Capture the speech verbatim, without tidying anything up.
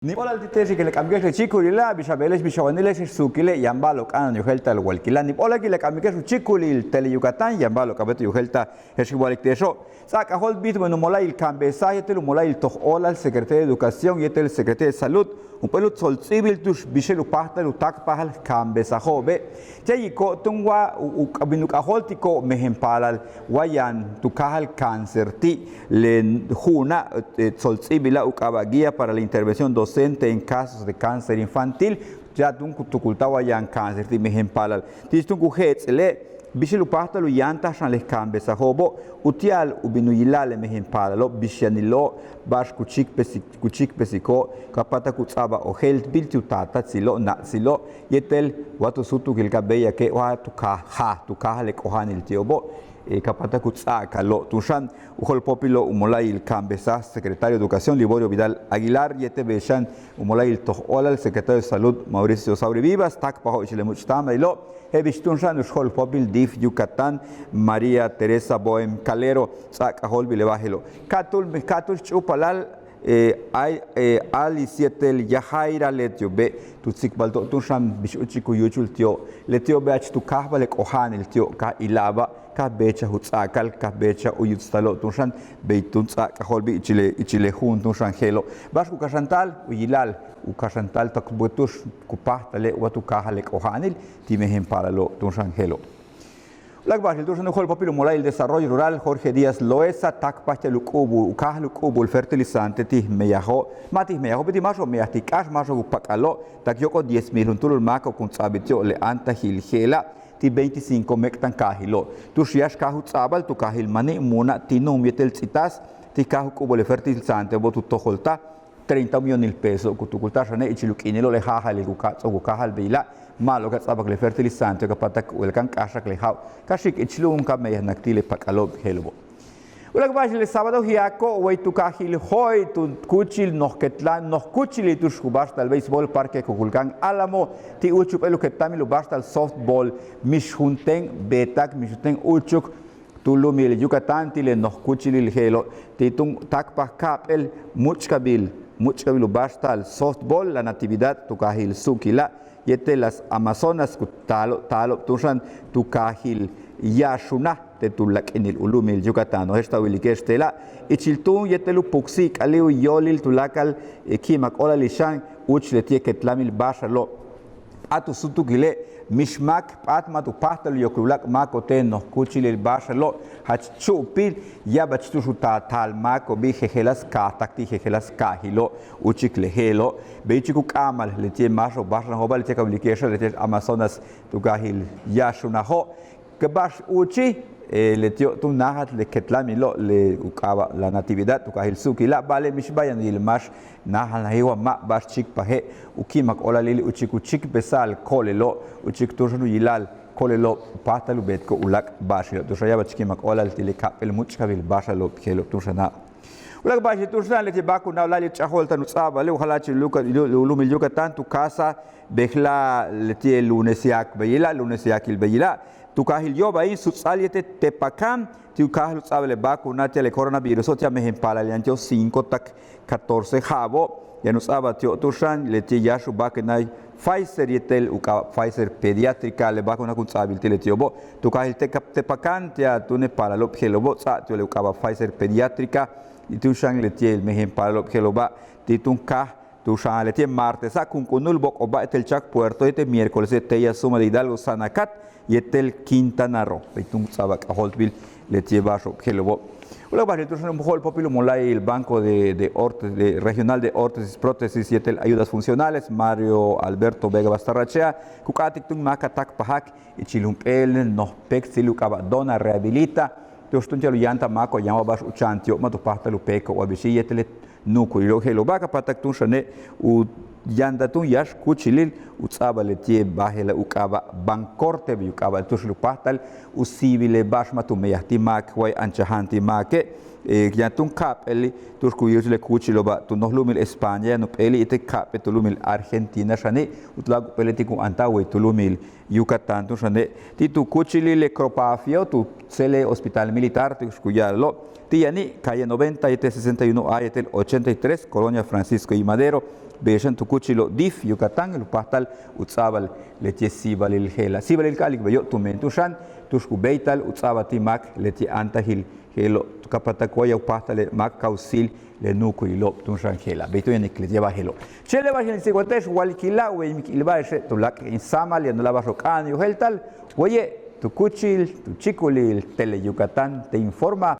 Níib óolal ti' te'ex, in k le k'amike'ex le chíikurila', bix a beele'ex, bix a wanile'ex, je'ex suukile', yaan ba'alo'ob k'a'ana'an u yéetel ta le walkila'. Níib óolal k le k'amike'ex u chíikuril Tele Yucatán, yaan ba'alo'ob k'a'abéet u yéetel ta je'ex k wa'alik te'exo'. Ts'a'ab k'ajóoltbil tu men u mola'ayil ka'anbesaj yéetel u mola'ayil toj óolal Secretaría de Educación yéetel Secretaría de Salud, jump'éel u tsolts'íibil tu'ux bixel u páajtal u táakpajal ka'anbesajo'obe'. Ti'ayiko'ob túun wa u, u, bin u k'ajóoltiko'ob mejen paalal wa yaan tu káajal cáncer ti', le ju'una', eh, tsolts'íibila' u k'aaba' Guía para la Intervención Docente en Casos de Cáncer Infantil, ti'al túun ku tukulta'al wa yaan cáncer ti' mejen paalal. Ti'ich túun ku je'ets'ele' bixel u páajtal u yantal xan le ka'anbesajo'obo', uti'al u bin u yila'al le mejen paalalo', bix yanilo'ob, ba'ax ku chíikpesi, ku chíikpesiko'ob, ka páatak u ts'a'abal ojéeltbil ti' u taatatsilo', nats'ilo', yéetel wa tu súutukil ka béeyak wa tu káaj, tu káajal le k'oja'anil ti'obo', eh, ka páatak u ts'a'akalo'. Túun xan u jo'olpóopilo' u mola'ayil ka'anbesaj secretario de Educación Liborio Vidal Aguilar, yéetel bey xan u mola'ayil toj óolal secretario de Salud Mauricio Sauri Vivas, táakpajo'ob ichil le múuch' táambalilo', je'el bix túun xan u jo'olpóopil DIF Yucatán María Teresa Boem Calero, ts'a'ab k'ajóoltbil le ba'al je'elo'. Ka'atúul, ka'atúul xch'úupalal, eh, ay, eh, Alice yéetel Yajaira leti'obe' tu tsikbalto'ob túun xan bix úuchik u yúuchul ti'ob. Leti'obe' jach tu káajbal le k'oja'anil ti'ob, ka ila'aba', ka beechaj u ts'a'akal, ka beechaj u yutstalo'ob túun xan bey túun ts'a'ab k'ajóoltbil ichil le, ichil le ju'un túun xan je'elo'. Ba'ax ku kaxanta'al u yila'al, u kaxanta'al tak bey tu'ux ku páajtale' wa tu káajal le k'oja'anil ti' mejen paalalo' túun xan je'elo'. Uláak' ba'axil túun xan u jo'olpóopil u mola'ayil Desarrollo Rural Jorge Díaz Loesa táakpaj ti'al u k'u'ubul, u káajal u k'u'ubul fertilizante ti' j meyajo', ma' ti' j meyajo', beeti' máaxo'ob meyaj ti' k'áax, máaxo'ob u pak'alo', tak yóok'ol diez mil juntúul máako'ob kun ts'a'abil ti'ob le áantajil je'ela' ti' veinticinco méek'tankaajilo'. Tu'ux yáax káaj u ts'a'abal tu kaajil Mani', Muna', Tinum yéetel Ts'itas ti' káaj u k'u'ubul le fertilizantebo' tu tojoltaj treinta miyonil peso ku tukulta'al xane' ichil u k'iinilo' le jajalil ku ka ts'o'ok u káajal beyila', ma'alob ka ts'a'abak le fertilizanteo' ka páatak u wilkan k'áaxak le ja'o', ka xi'ik ich lu'um ka meyajnak ti' le pak'alo'ob je'elo'obo'. Uláak' ba'axil le sábado ji'ako' way tu kaajil Jo'e' tu kúuchil noj ketlam, noj kúuchilil tu'ux ku báaxtal béisbol Parque Kukulcán Álamo ti' úuch jump'éel u ketlamil u báaxtal softball, mix juntéen beetak, mix juntéen úuchuk tu lu'umil Yucatán ti' le noj kúuchilil je'elo', ti' túun táakpaj ka'ap'éel múuch'kabil, múuch'kabil u báaxtal softball La Natividad tu kaajil Suukila' yéetel Las Amazonas ku taalo', taalo'ob túun xan tu kaajil Yaaxuna te' tu láak'inil u lu'umil Yucatáno'. Je'ex ta wilike'ex te'ela', ichil túun yéetel u puksi'ik'alil u yóolil tuláakal, eh, ki'imak óolalil xan úuch leti'e' ketlamil báaxalo'. P'áat u súutukile' mix máak, p'áat ma' tu páajtal u yokol uláak' máako'ob te' noj kúuchilil báaxalo', jach chu'upil, ya'abach tu'ux u taal, taal máako'obi' jejeláas kaajtak ti' jejeláas kaajilo', úuchik le je'elo', bey úuchik u k'áamal leti'e' máaxo'ob báaxalajo'oba' leti'e' ka wilike'exa' leti'e' Amazonas tu kaajil Yaaxunajo'. Ka ba'ax úuchi', eh, leti'o' túun náajal le ketlamilo' le u k'aaba' La Natividad tu kaajil Suukila', ba'ale' mix bayaniil máax náajalnaji' wa ma' ba'ax chíikpaje', u ki'imak óolalil úuchik u chíikpesa'al ko'olelo', úuchik túun xan u yila'al ko'olelo' u páajtal u beetiko'ob uláak' ba'axilo'. Tu'ux ya'abach ki'imak óolal ti' le ka'ap'éel múuch'kabil báaxalo'ob je'elo' túun xana'. Uláak' ba'axil túun xan leti'e' vacuna u láayli ch'a'ajo'olta'an u ts'a'abale' u jala'achil u lu'umil Yucatán tu káajsaj bejla'e' leti'e' lunes yaak beyila', lunes yaakil beyila', tu kaajil Yoobay, Suts'al yéetel Tepacán ti' u káajal u ts'a'abal le vacuna ti'al le coronaviruso' ti'al mejen paalal yaan ti'ob cinco tak catorce ja'abo', yaan u ts'a'abal ti'ob túun xan leti'e' yáax u vacuna'al Pfizer yéetel u k'aaba' Pfizer pediátrica le vacuna kun ts'a'abil ti' leti'obo', tu kaajil Teca-, Tepacán ti'al túune' paalalo'ob je'elo'obo' ts'a'ab ti'al u k'aaba' Pfizer pediátrica, ti' túun xan leti'e' mejen paalalo'ob je'elo'oba' ti' túun káaj tu xan leti'e' martesa' kun k'unul Bocobamba yéetel Chac Puerto yéetel miércolese' teya Suma de Hidalgo, Sanacat yéetel Quintana Roo. Bey túun ts'a'abal k'ajóoltbil leti'e' ba'axo'ob je'elo'obo'. Uláak' ba'axil túun xan u jo'olpóopil u mola'ayil Banco de, de Órte-, de Regional de Órtesis, Prótesis yéetel Ayudas Funcionales, Mario Alberto Vega Bastarrachea, ku k'áatik túun máak a táakpajak ichil jump'éel noj péektsil u k'aaba' Dona Rehabilita, tu'ux túun ti'al u yantal máako'ob yaan wa ba'ax ucha'an ti'ob, ma' tu páajtal u péeko'ob wa bixi' yéetel le nu'ukulilo' je'elo'oba', ka páatak túun xane' u yantal túun yáax kúuchilil u ts'a'abal leti'e' baaje'ela' u k'aaba' Bancorte, bey u k'aaba' tu'ux u páajtal u siibil le ba'ax ma' tu meyaj ti' máak way anchaja'an ti' máake', eh, yaan túun ka'ap'éelil tu'ux ku yúuchul le kúuchilo'oba' tu noj lu'umil España, yaan u p'éelil yéetel ka'ap'éel tu lu'umil Argentina xani', u tuláakal u p'éelil ti' kun antal way tu lu'umil Yucatán túun xane'. Ti' tu kúuchilil le Cropafio tu tséelil Hospital Militar tu'ux ku ya'alalo', ti' yaani' calle noventa yéetel sesenta y uno A yéetel ochenta y tres, Colonia Francisco I. Madero, Bey xan tu kúuchilo' dif Yucatán u páajtal u ts'a'abal leti'e' síibalil je'ela', síibalil ka'alik beyo', tumen tu'ux xan tu'ux ku béeytal u ts'a'abal ti' máak leti' áantajil je'elo', tu k'apatak way u páajtal le máak ka u síil le nu'ukulilo'ob tu'ux xan je'ela'. Bey tu yanik leti'e' ba'al je'elo'. Chéen le ba'ax in ts'íibo'ob te'ex, walkila' wey míin k ilba'exe' tuláakal in sáamal yaan u láak' ba'axo'ob k'a'ana'an u yéeltal. Waye' tu kúuchil, tu chíikulil Tele Yucatán Te Informa.